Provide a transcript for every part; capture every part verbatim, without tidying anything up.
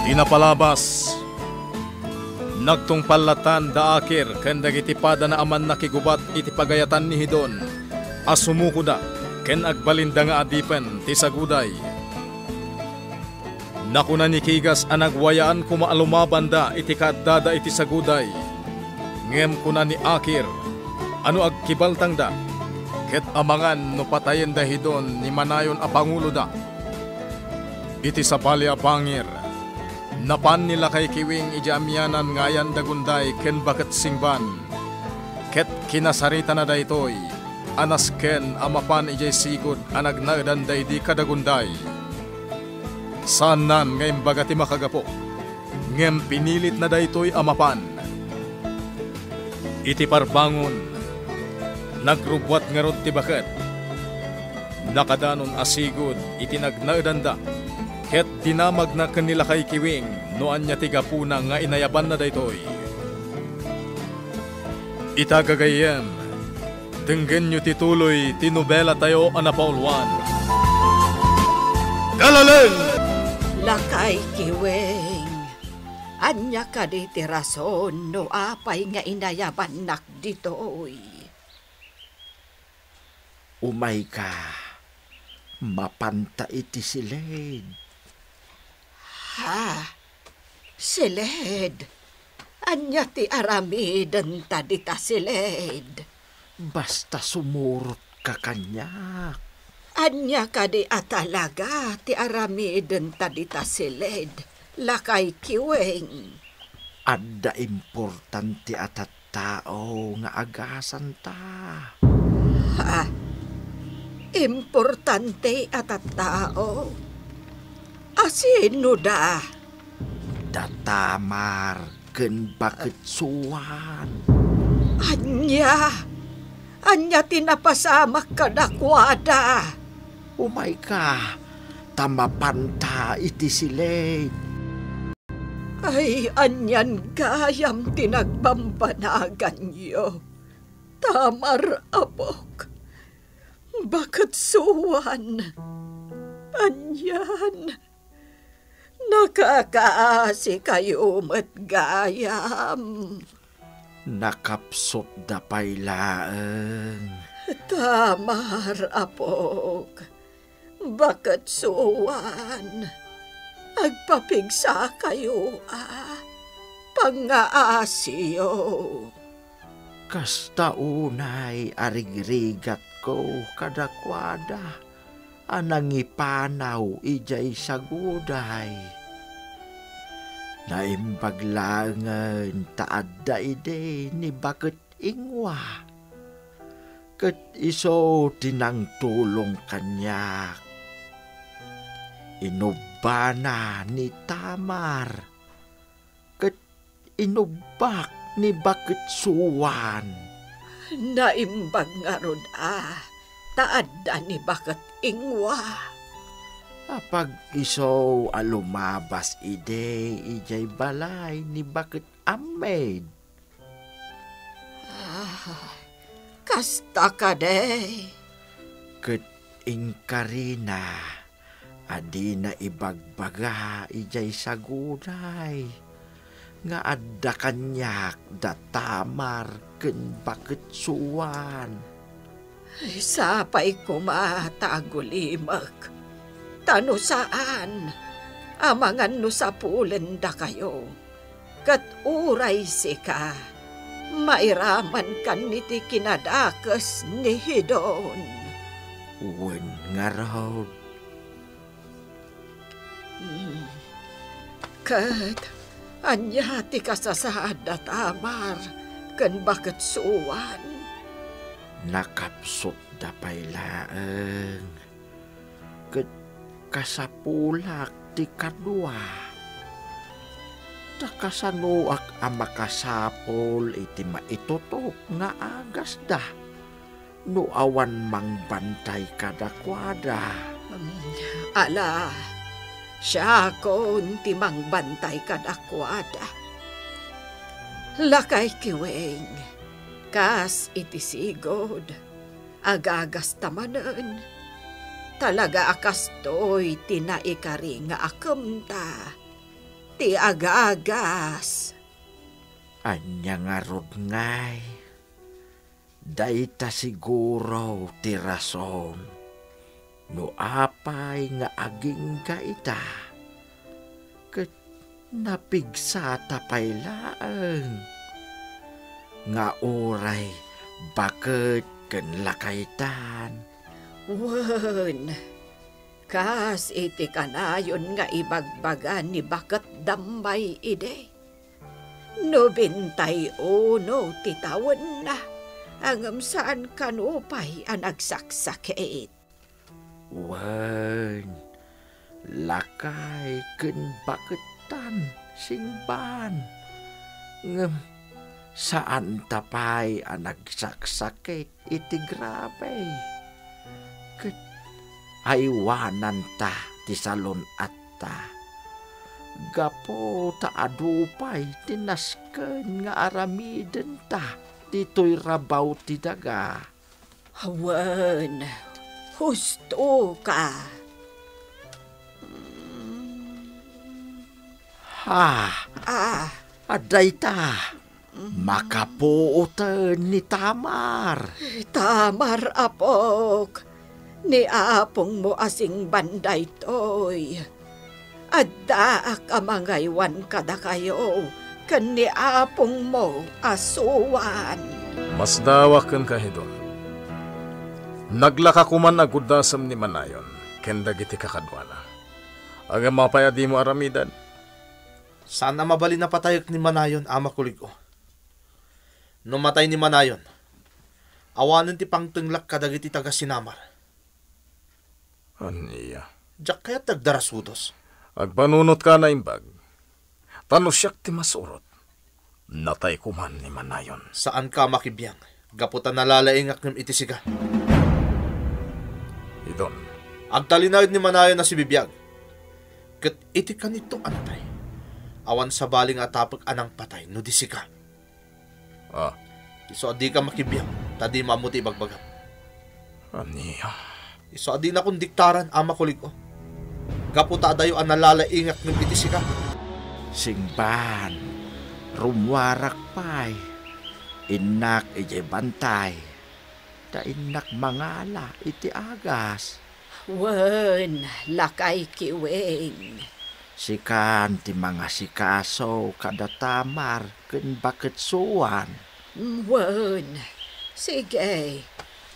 Ti napalabas, nagtungpal latan da Akir ken dagiti padana a mannakigubat iti pagayatan ni Hidon a sumukoda ken agbalinda nga adipen ti saguday. Nakuna ni Kigas a nagwayaan koma a lumabanda iti kaaddada iti saguday. Ngem kuna ni Akir a no agkibaltangda, ket amangan no patayen da Hidon ni manayon a panguloda. Iti sabali a bangir, napan ni Lakay Kiwing idiay amianan nga ayan da Gunday ken Baket Singban, ket kinasaritana daytoy a nasken a mapan idiay sigud a nagnaedanda idi kada Gunday. Saannan nga imbaga ti makagapu, ngem pinilitna daytoy a mapan. Iti parbangon, nagrubbuat ngarud ti baket. Nakadanon a sigud iti nagnaedanda, ket dinamagna ken ni Lakay Kiwing no ania ti gapuna nga inayabanna daytoy. Ita gagayyem, denggenyo ti tuloy ti nobelatayo a napauluan. Kalaleng! Lakay Kiwing, ania kadi ti rason no apay nga inayabannak ditoy? Umayka, mapanta iti siled. Ha? Siled? Ania ti aramidenta dita siled? Basta sumurotka kaniak. Ania kadi a talaga ti aramidenta dita siled, Lakay Kiwing? Adda importante a tattao nga agasanta. Ha? Importante a tattao? A sino da? Da Tamar ken Baket Suan. Ania? Ania ti napasamak kadakuada? Umayka, ta mapanta iti siled. Ay, anian gayam ti nagbambanaganyo, Tamar, apok, Baket Suan. Anian, nakakaasikayo met gayam. Nakapsutda pay laeng. Tamar, apok, Baket Suan, agpapigsakayo a pangngaasiyo. Kasta unay a rigrigatko kadakuada a nangipanaw idiay saguday. Naimbag laengen ta adda idi ni Baket Ingwa. Ket isu ti nangtulong kaniak. Inubbana ni Tamar, ket inubbak ni Baket Suan. Naimbag ngarud a ta adda ni Baket Ingwa. Apag-isu a lumabas idi idiay balay ni Baket Ammid. Ah, kasta kadi? Ket inkarina a dina ibagbaga idiay saguday nga adda kaniak da Tamar ken Baket Suan. Sapay koma ta agulimek, ta no saan, amangan no sapulendakayo. Ket uray sika, mairamankan iti kinadakes ni Hidon. Wen ngarud. Hmm. Ket ania ti kasasaad da Tamar ken Baket Suan? Nakapsutda pay laeng. Ket kasapulak ti kadua. Ta kasanoak a makasapul iti maitutok nga agasda no awan mangbantay kadakuada? Ala, siakon ti mangbantay kadakuada. Lakay Kiwing, kas iti sigud, agagasta manen. Talaga a kastoy ti naikari nga akemta. ti agagas. Ania ngarud ngay? Dayta siguro ti rason no apay nga agingga ita, ket napigsata pay laeng nga uray baket ken lakaytan. Wen, kas iti kanayon nga ibagbaga ni baket Dammay idi. No bintay uno ti tawenna, ngem saan kano pay a nagsaksakit. Wen, lakay ken baketan, singban. Ngem saanta pay a nagsaksakit iti grabe. Ket aywananta ti salun-atta. Gapu ta adu pay ti nasken nga aramidenta ditoy rabaw ti daga. Wen, husto ka. Ha? Ah. Adda ita. Makapuoten ni Tamar. Tamar, apok, ni apongmo a singban daytoy. Addaak a mangaywan kadakayo ken ni apongmo a Suan. Masdawak kenka, Hidon. Naglaka koman a guddasem ni Manayon ken dagiti kakaduana. Ngem apay a dimo aramiden? Saan a mabalin a patayek ni Manayon, Ama Kulig-o. No matay ni Manayon, awanen ti pangtenglak kadagiti taga-Sinamar. Ania? Diak kayat ti agdarasudos. Agpanunotka a naimbag. Ta no siak ti masurot, natay koman ni Manayon. Saanka a makibiang, gapu ta nalalaingak ngem iti sika. Hidon. Agtalinaed ni Manayon a sibibiag. Ket iti kanito a natay, awan sabali nga atapek a nangpatay no di sika. Ah. Isu a dika makibiang, ta dimo ammo ti ibagbagam. Ania? Isu a dinakon diktaran, Ama Kulig-o. Gapu ta adayo a nalalaingak ngem iti sika. Singban, rummuarak pay. Innak idiay bantay. Ta innak mangala iti agas. Wen, lakay Kiwing. Sikan ti mangasikaso kada Tamar ken baket Suan. Wen, sige.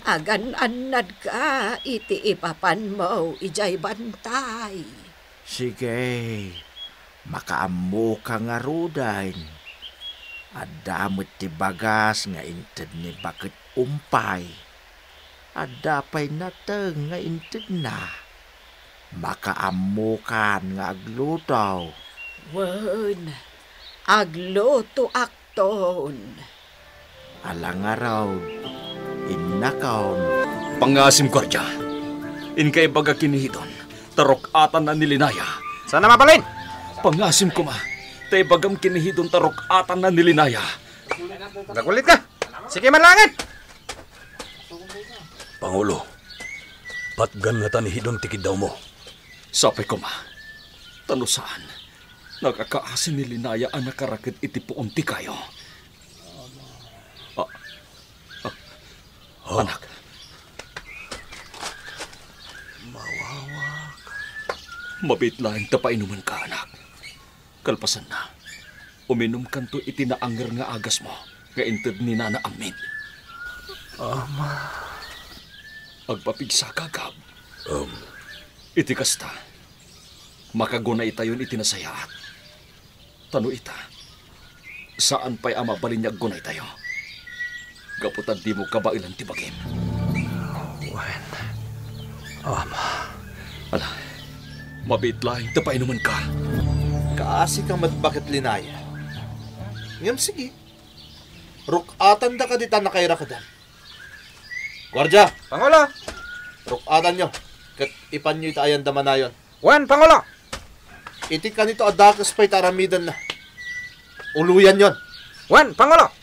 Agan-annadka iti ipapanmo idiay bantay. Sige, makaammoka ngaruden. Adda met ti bagas nga inted ni baket Umpay. Adda pay nateng nga intedna. Makaammokan nga agluto. Wen, aglutoakton. Ala ngarud, innakon. Pangasim, guardia. Inka ibaga ken ni Hidon, ta ruk-atanna ni Linaya. Saan a mabalin? Pangasim koma, ta ibagam ken ni Hidon, ta ruk-atanna ni Linaya. Nagullit ka? Sige, manlangit! Pangulo, patgan ngata ni Hidon ti kiddawmo. Sapay koma. Ta no saan, nakakaasi ni Linaya a nakaraked iti puon ti kayo. Ah, ah, Oh. Anak. Mawawak. Mabiit laeng ta painumenka, anak. Kalpasanna, uminumkanto iti naanger nga agasmo nga inted ni Nana Ammit. Ama. Agpapigsaka, Gab. Um. Iti kasta, makagunaytayon iti nasayaat. Ta no ita, saan pay a mabalin nga aggunaytayo. Gapu ta dimo kabaelan ti bagim. Wen, Ama. Ala, mabiit laeng ta painumenka. Kaasika met baket Linaya. Ngem sige, ruk-atanda kadi ta nakairakedan. Guardia! Pangulo! Ruk-atanyo, ket ipanyo iti ayan da Manayon. Wen, Pangulo! Iti kanito a dakes pay ta aramidenna. Uloyanyon. Wen, Pangulo!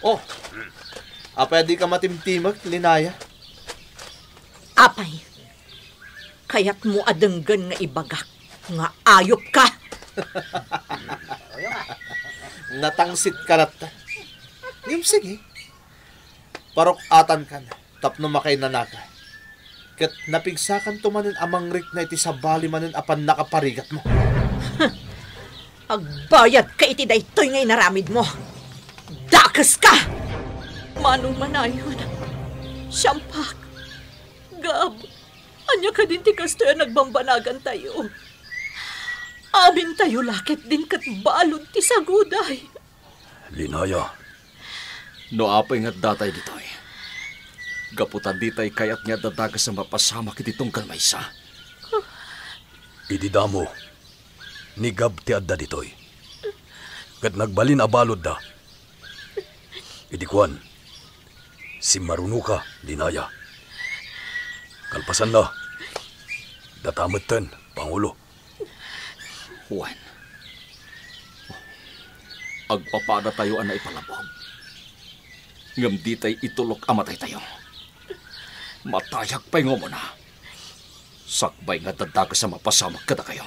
Oh, apay a dika matimtimag, Linaya? Apay, kayatmo a denggen nga ibagak Nga ayupka! Natangsitka latta. Ngem sige, paruk-atankan tapno makainanaka. Ket napigsakanto manen a mangrikna iti sabali manen a pannakaparigatmo. Agbayadka iti daytoy nga inaramidmo. Dakeska! Manong Manayon, Siampak, Gab, ania kadin ti kastoy a nagbambanagantayo? Amintayo la ketdin ket balud ti saguday. Linaya. No apay nga addatay ditoy, gapu ta ditay kayat nga adda dakes a mapasamak iti tunggal maysa. Idi damo, ni Gab ti adda ditoy. Ket nagbalin a baludda. Idi kuan, simmarunoka, Linaya. Kalpasanna, data metten, Pangulo. Wen, agpapadatayo a naipalabog. Ngem ditay itulok a mataytayo. Matayak pay nga umuna. Sakbay nga adda dakes a mapasamak kadakayo.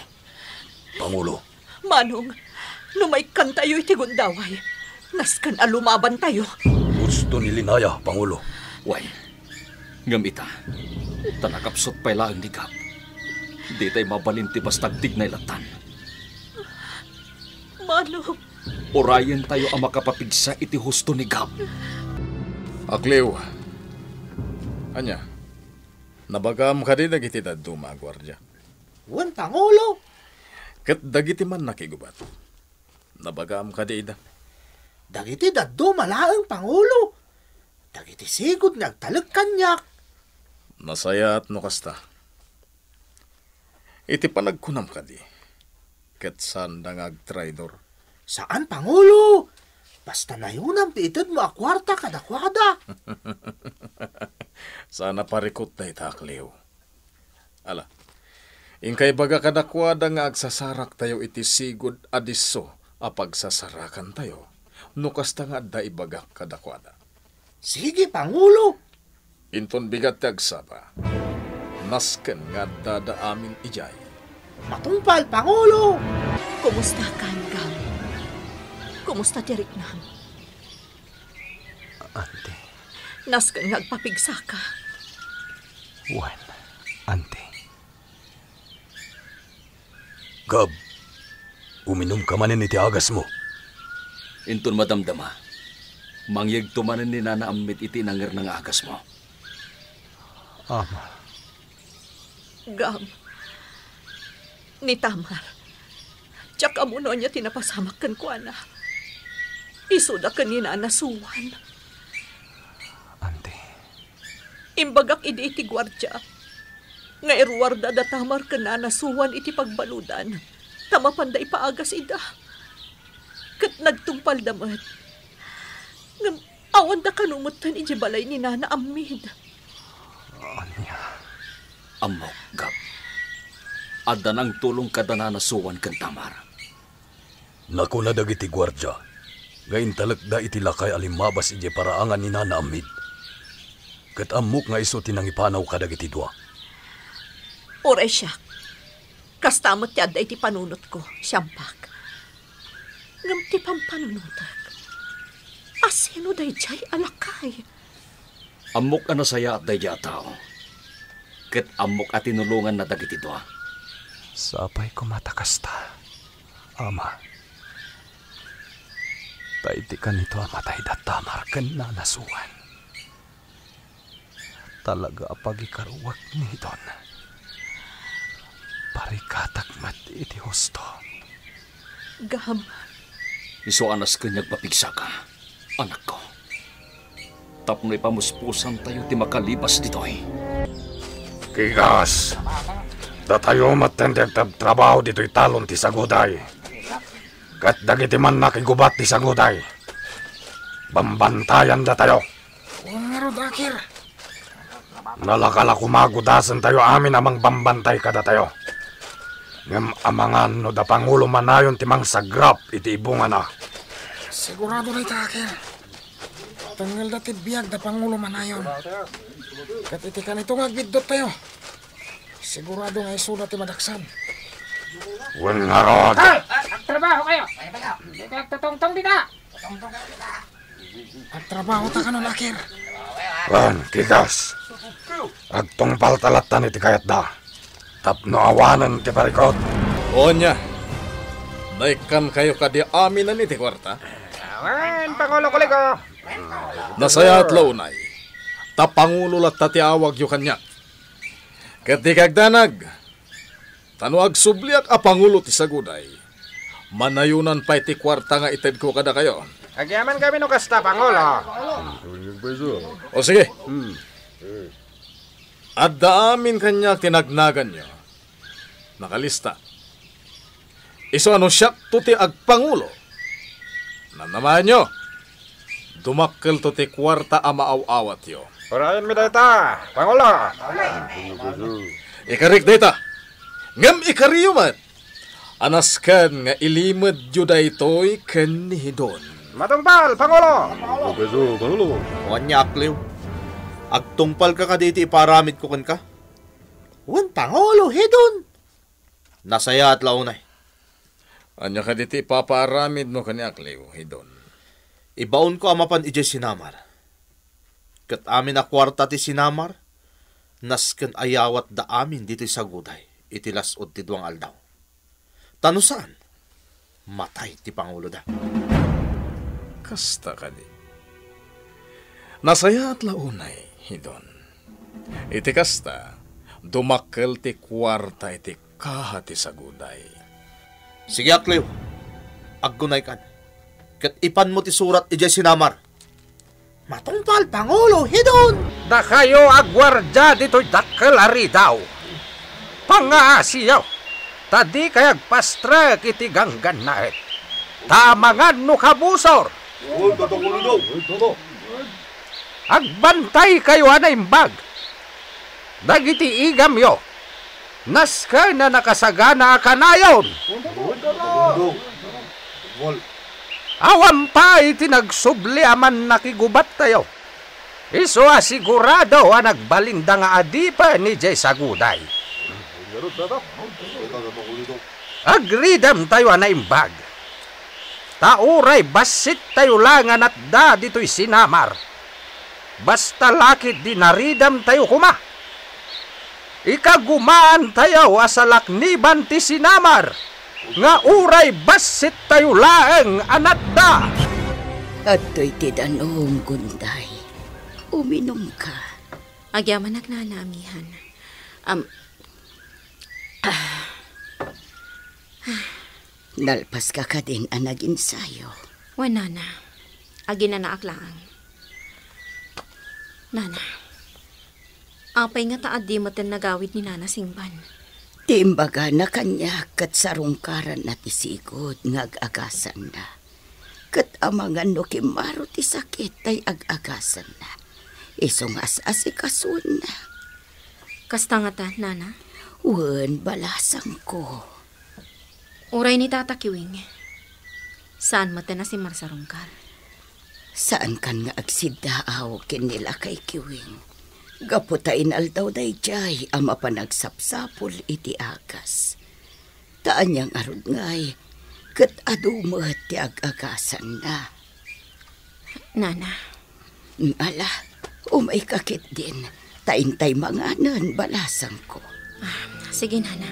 Pangulo. Manong, no maikkantayo iti gundaway, nasken a lumabantayo. Husto ni Linaya, Pangulo. Wen, ngem ita, ta nakapsut pay laeng ni Gab. Ditay mabalin ti basta agtignay lattan. Manong. Urayentayo a makapapigsa iti husto ni Gab. Akliw. Ania? Nabagam kadi dagiti dadduma a guardia? Wen, Pangulo. Ket dagiti mannakigubat, nabagam kadi ida? Dagiti dadduma laeng, Pangulo. Dagiti sigud nga agtalek kaniak. Nasayaat no kasta. Iti panagkunam kadi, ket saanda nga agtraidor? Saan, Pangulo. Basta nayonam ti itedmo a kuarta kadakuada. Saan a parikut dayta, Akliw. Ala, inka ibaga kadakuada nga agsasaraktayo iti sigud a disso a pagsasarakantayo, no kasta nga adda ibagak kadakuada. Sige, Pangulo. Inton bigat ti agsapa, nasken nga addada amin idiay. Matungpal, Pangulo! Kumusta ka, Gab? Kumusta ti riknam? Ante. Nasken nga agpapigsaka. Wen, ante. Gab, uminumka manen iti agasmo. Inton madamdama, mangyegto manen ni Nana Ammid iti inangirna nga agasmo. Ama. Gab, ni Tamar, diak ammo no ania ti napasamak kenkuana. Isuda ken ni Nana Suan. Ante. Imbagak idi iti guardia nga iruarda da Tamar ken Nana Suan iti pagbaludan, ta mapanda ipaagas ida. Ket nagtungpalda met. Ngem awanda kano metten idiay balay ni Nana Ammid. Ania? Ammok, Gab. Adda nangtulong kada Nana Suan ken Tamar. Nakuna dagiti guardia nga intalekda iti lakay a limmabas idiay paraangan ni Nana Ammid. Ket ammok nga isu ti nangipanaw kadagiti dua. Uray siak, kasta met ti adda iti panunotko, Siampak. Ngem ti pampanunotek, asino daydiay a lakay? Ammok a nasayaat daydiay a tao, ket ammok a tinulonganna dagiti dua. Sapay koma ta kasta, Ama. Ta idi kanito a matayda Tamar ken Nana Suan, talaga a pagikaruek ni Don. Parigatak met iti husto. Gab. Isu a nasken nga agpapigsaka, anakko, tapno ipamuspusantayo ti makalibas ditoy. Kigas, datayo metten ti agtabtrabaho ditoy talon ti saguday. Ket dagiti mannakigubat ti saguday, bambantayan datayo. Wen ngarud, Akir. Nalaka la koma a gudasentayo amin a mangbambantay kadatayo. Ngem amangan no da Pangulo Manayon ti mangsagrap iti ibungana. Sigurado dayta, Akir. Tengngelda ti biag da Pangulo Manayon. Ket iti kanito nga agbidduttayo, sigurado nga isuda ti madaksan. Wen ngarud. Ah! Agtrabaho kayo! Dika agtutungtong dita! Agtrabaho ta kano, Lakir. Wen, Kikas. Agtungpal ta lattan iti kayatda. Tapno awanen ti parikut. Onya, naikkan kayo kadi aminen iti kuarta? Awan, Pangulo Kuligo. Nasayaat la unay, ta Pangulo latta ti awagyo kaniak. Ket dika agdanag, ta no agsubliak a pangulo ti saguday, manayonan pay ti kuarta nga itedko kadakayo. Agyaman kami no kasta, Pangulo. O sige. Hmm. Adda amin kaniak ti nagnaganyo. Nakalista. Isu a no siakto ti agpangulo, namnamaenyo, dumakkelto ti kuarta a maaw-awatyo. Urayenmi dayta, Pangulo. Ikarik dayta. Ngem ikariyo met a nasken nga ilimedyo daytoy ken ni Hidon. Matungpal, Pangulo! Pangulo! Ania, Akliw? Agtungpalka kadi iti ipaaramidko kenka? Wen, Pangulo Hidon! Nasayaat la unay. Ania kadi ti ipapaaramidmo ken ni Akliw, Hidon? Ibaonko a mapan idiay sinamar. Ket amin a kuarta ti sinamar, nasken a yawatda amin ditoy saguday iti las-ud ti dua nga aldaw. Ta no saan, matay ti panguloda. Kasta kadi. Nasayaat la unay, Hidon. Iti kasta, dumakkel ti kuarta iti kaha ti saguday. Sige, Akliw. Aggunaykan. Ket ipanmo ti surat idiay sinamar. Matungpal, Pangulo Hidon! Dakayo a guardia ditoy dakkel a ridaw, pangngaasiyo, ta dikay agpastrek iti ganggannaet. Ta amangan no kabusor. Agbantaykayo a naimbag. Dagiti igamyo, nasken a nakasagana a kanayon. Awan pay ti nagsubli a mannakigubattayo. Isu a sigurado a nagbalinda nga adipen idiay saguday. Agridemtayo a naimbag. Ta uray bassittayo la nga natda ditoy sinamar, basta la ketdi naridemtayo koma. Ikagumaantayo a salakniban ti sinamar nga uray bassittayo laeng a natda. Adtoy ti danum, Gunday. Uminumka. Agyamanak, nana, amihan. Am, ah. Nalpaska kadin a naginsayo? Wen, nana. Aginanaak laeng. Nana, apay ngata a di metten nagawid ni Nana Singban? Ti imbagana kaniak ket sarungkaranna ti sigud nga ag-agasanna. Ket amangan no kimmaro ti sakit tay ag-agasanna, isu nga as-asikasuenna. Kasta ngata, nana? Wen, balasangko. Uray ni Tata Kiwing, saan metten a simmarsarungkar? Saankan nga agsiddaaw ken ni Lakay Kiwing, gapu ta inaldaw daydiay a mapan agsapsapul iti agas. Ta ania ngarud ngay, ket adu met ti ag-agasanna. Nana. Ala, umayka ketdin, ta intay manganen, balasangko. Ah, sige, nana.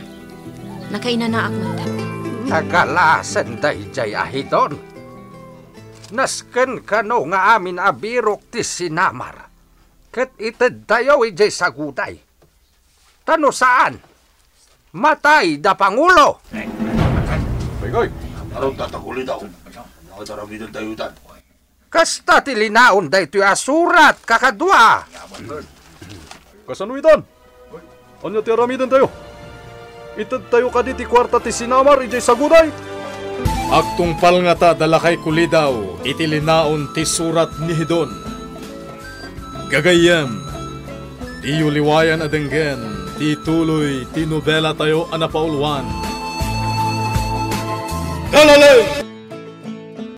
Nakainanaak met. Nagalasen daydiay a Hidon. Nasken kano nga amin a birok ti sinamar, ket itedtayo idiay saguday. Ta no saan, matay da pangulo. Goy, goy. Aron tataguli daw. Nakadaramiden tayo itan. Kasta ti linaon daytoy a surat, kakadua. Kasano itan? Ania ti aramiden tayo? Ited tayo kadi ti kuarta ti sinamar idiay saguday? Agtungpal ngata da Lakay Kulidaw iti linaon ti surat ni Hidon. Gagayyem, diyo liwayan a denggen ti ituloy ti nobela tayo a napauluan. Kalaleng!